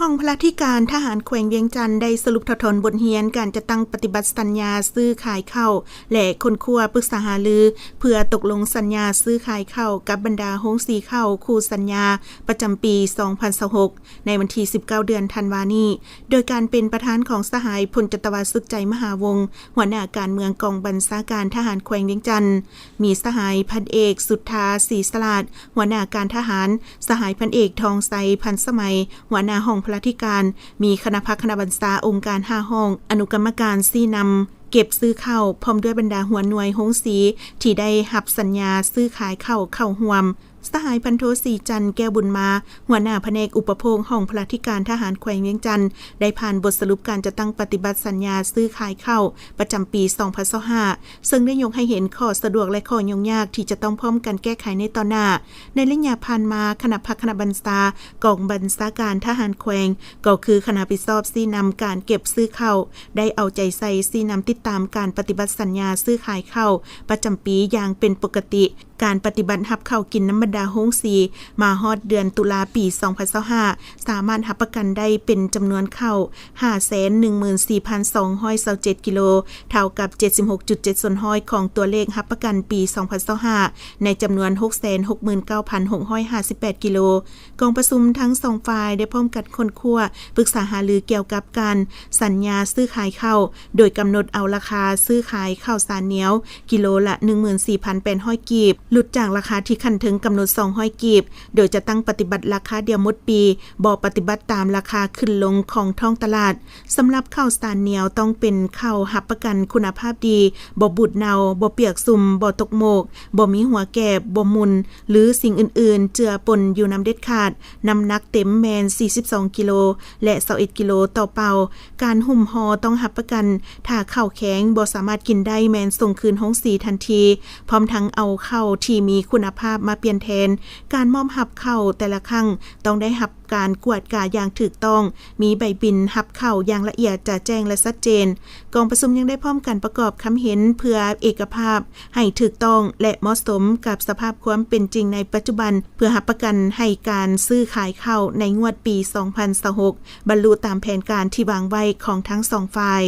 ຫ້ອງພະລາທິການທະຫານແຂວງວຽງຈັນ ໄດ້ສະຫຼຸບຖອດຖອນບົດຮຽນການຈັດຕັ້ງປະຕິບັດສັນຍາຊື້ຂາຍເຂົ້າ ແລະ ຄົ້ນຄວ້າປຶກສາຫາລື ເພື່ອຕົກລົງສັນຍາຊື້ຂາຍເຂົ້າກັບບັນດາໂຮງສີເຂົ້າຄູ່ສັນຍາປະຈຳປີສອງພັນຊາວຫົກ ໃນວັນທີສິບເກົ້າ ເດືອນທັນວານີ້ ໂດຍການເປັນປະທານຂອງສະຫາຍ ພົນຈັດຕະວາ ສຸກໃຈ ມະຫາວົງ ຫົວໜ້າການເມືອງກອງບັນຊາການທະຫານແຂວງວຽງຈັນ, ມີສະຫາຍ ພັນເອກ ສຸດທາ ສີສະຫຼາດ ຫົວໜ້າການທະຫານ, ສະຫາຍ ພັນເອກ ທອງໄຊ ພັນສະໄໝ ຫົວໜ້າຫ້ອງພະລາທິການ, ມີຄະນະພັກຄະນະບັນຊາ ອົງການຫ້າຫ້ອງ, ອະນຸກຳມະການຊີ້ນຳເກັບຊື້ເຂົ້າ ພ້ອມດ້ວຍບັນດາຫົວໜ່ວຍໂຮງສີທີ່ໄດ້ຮັບສັນຍາຊື້ຂາຍເຂົ້າເຂົ້າຮ່ວມ. ສະຫາຍ ພັນໂທ ສີຈັນ ແກ້ວບຸນມາ ຫົວໜ້າພະແນກອຸປະໂພກຫ້ອງພະລາທິການທະຫານແຂວງວຽງຈັນ ໄດ້ຜ່ານບົດສະຫຼຸບການຈັດຕັ້ງປະຕິບັດສັນຍາຊື້ຂາຍເຂົ້າປະຈຳປີສອງພັນຊາວຫ້າ ເຊິ່ງໄດ້ຍົກໃຫ້ເຫັນຂໍ້ສະດວກ ແລະ ຂໍ້ຫຍຸ້ງຍາກທີ່ຈະຕ້ອງພ້ອມກັນແກ້ໄຂໃນຕໍ່ໜ້າ. ໃນໄລຍະຜ່ານມາ, ຄະນະພັກຄະນະບັນຊາ ກອງບັນຊາການທະຫານແຂວງ ກໍຄືຄະນະຮັບຜິດຊອບຊີ້ນຳການເກັບຊື້ເຂົ້າ ໄດ້ເອົາໃຈໃສ່ຊີ້ນຳຕິດຕາມການປະຕິບັດສັນຍາຊື້ຂາຍເຂົ້າປະຈຳປີຢ່າງເປັນປົກກະຕິ. ການປະຕິບັດຮັບເຂົ້າກິນນຳບັນດາໂຮງສີ ມາຮອດເດືອນຕຸລາປີສອງພັນຊາວຫ້າ ສາມາດຮັບປະກັນໄດ້ເປັນຈຳນວນເຂົ້າຫ້າແສນໜຶ່ງໝື່ນສີ່ພັນສອງຮ້ອຍຊາວເຈັດກິໂລ, ເທົ່າກັບເຈັດສິບຫົກຈຸດເຈັດສ່ວນຮ້ອຍຂອງຕົວເລກຮັບປະກັນປີສອງພັນຊາວຫ້າ ໃນຈຳນວນຫົກແສນຫົກໝື່ນເກົ້າພັນຫົກຮ້ອຍຫ້າສິບແປດກິໂລ. ກອງປະຊຸມທັງສອງຝ່າຍໄດ້ພ້ອມກັນຄົ້ນຄວ້າ ປຶກສາຫາລືກ່ຽວກັບການສັນຍາຊື້ຂາຍເຂົ້າ, ໂດຍກຳນົດເອົາລາຄາຊື້ຂາຍເຂົ້າສານໜຽວ ກິໂລລະໜຶ່ງໝື່ນສີ່ພັນແປດຮ້ອຍກີບ, ຫຼຸດຈາກລາຄາທີ່ຂັ້ນເທິງກຳນົດສອງຮ້ອຍກີບ, ໂດຍຈະຕັ້ງປະຕິບັດລາຄາດຽວໝົດປີ, ບໍ່ປະຕິບັດຕາມລາຄາຂຶ້ນລົງຂອງທ້ອງຕະຫຼາດ. ສຳລັບເຂົ້າສານໜຽວຕ້ອງເປັນເຂົ້າຮັບປະກັນຄຸນນະພາບດີ, ບໍ່ບູດເນົ່າ, ບໍ່ປຽກຊຸ່ມ, ບໍ່ຕົກໂໝກ, ບໍ່ມີຫົວແກບ, ບໍ່ໝຸ່ນ ຫຼື ສິ່ງອື່ນໆເຈືອປົນຢູ່ນຳເດັດຂາດ. ນ້ຳໜັກເຕັມແມ່ນສີ່ສິບສອງກິໂລ ແລະ ຊາວເອັດກິໂລຕໍ່ເປົາ. ການຫຸ້ມຫໍ່ຕ້ອງຮັບປະກັນ, ຖ້າເຂົ້າແຂງບໍ່ສາມາດກິນໄດ້ແມ່ນສົ່ງຄືນໂຮງສີທັນທີ, ພ້ອມທັງເອົາເຂົ້າທີ່ມີຄຸນນະພາບມາປ່ຽນແທນ. ການມອບຮັບເຂົ້າແຕ່ລະຄັ້ງຕ້ອງໄດ້ຮັບການກວດກາຢ່າງຖືກຕ້ອງ, ມີໃບບິນຮັບເຂົ້າຢ່າງລະອຽດຈະແຈ້ງ ແລະ ຊັດເຈນ. ກອງປະຊຸມຍັງໄດ້ພ້ອມກັນປະກອບຄຳເຫັນເພື່ອເອກະພາບ ໃຫ້ຖືກຕ້ອງ ແລະ ເໝາະສົມກັບສະພາບຄວາມເປັນຈິງໃນປັດຈຸບັນ, ເພື່ອຮັບປະກັນໃຫ້ການຊື້ຂາຍເຂົ້າໃນງວດປີສອງພັນຊາວຫົກ ບັນລຸຕາມແຜນການທີ່ວາງໄວ້ຂອງທັງສອງຝ່າຍ.